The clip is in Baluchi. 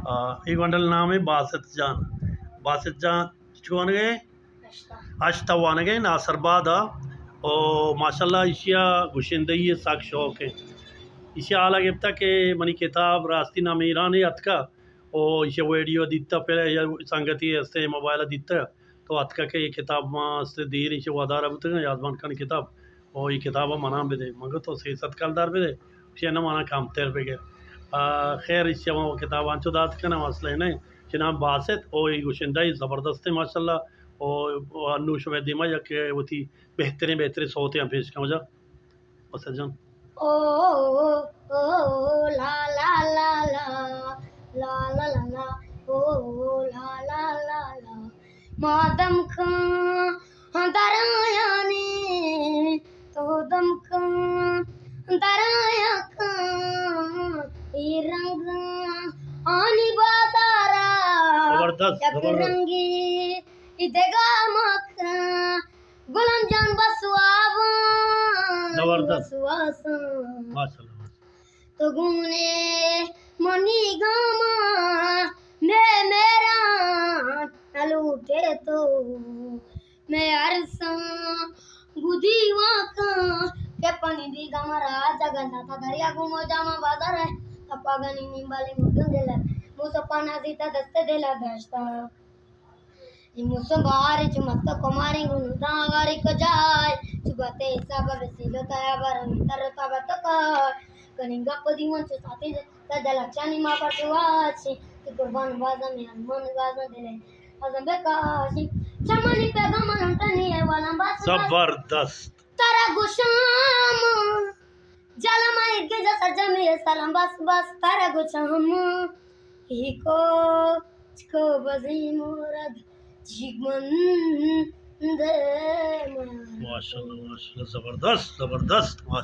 آ، اے گونڈل نام ایں باسط جان۔ باسط جان چو وانگ ءَ؟ ہشتہ۔ ہشتہ وانگ ءَ، ناصر آباد ءَ۔ او ماشاءاللہ ایشی ءَ گشندہی ءِ سک شوق ایں۔ ایشی ءَ حال ءَ گپتہ کہ منی کتاب راستی نام ایران ءَ اتکہ۔ او ایشی ءَ ویڈیو دیتہ، پہلے یا سنگتی ہستے موبائل ءَ دیتہ۔ تو اتکہ کہ اے کتاب ما است دیر ایشی ودار بوتگ، یادمان کن کتاب۔ او اے کتاب ءَ منا بدے۔ من گو تو سئے سد کلدار بدے، ایشی ءَ نہ منا کمتر بگر۔ آ، خیر ایشی ءَ ما کتاب انچو دات کناں، مسئلہ نہ ایں۔ ایشی نام باسط، او اے گشندہ ایں زبردست ایں ماشاءاللہ۔ او، او انو شمئے دیما یک وتی بہتریں، بہتریں صوتے ہم پیش کن واجہ۔ باسط جان۔ او، او، او، لا، لا، لا، لا، لا، لا، لا، لا، او، لا، لا، لا، لا۔ ما دمکاں درایانی، تو دمکاں درایاں کاں، اے رنگ آنی بازارا۔ زبردست، یک زبردست۔ رنگی اے دگہ مکاں، غلام جان بس واباں، زبردست۔ بس واساں۔ ماشاءاللہ، ماشاءاللہ۔ تو گونے منی گاما، مے میران نہ لوٹے تو، مے ارساں گدی واکاں، کہ پنی دی گاما راج گندا تا دریا گومو جاما بازار ہے، تپا گنی نیم بالی مردم دل ہے، موسو پانا زیتا دست دل داشتا۔ اے موسم بہارے چو مست کماریں گوں نوداں آوارے کجائے، چو گوتے حساب وسیلو تیا بارانی تر تا بتکائے۔ کنیں گپ دیوان چو ساتیں تا دلچانی ما پر تو آچیں، تو قربان بازم ازمان بازم دلے ازم بکاشیں۔ چمانی پیغام لنٹنی ہے والاں بس بس۔ زبردست۔ ترا گوشاں جلم ءَ گجا سرجمیں سلام بس بس ترا گوشاں۔ ایکو چکو بزی مورد جیگمند۔ ماشاءاللہ، ماشاءاللہ، زبردست، زبردست، ماشاءاللہ۔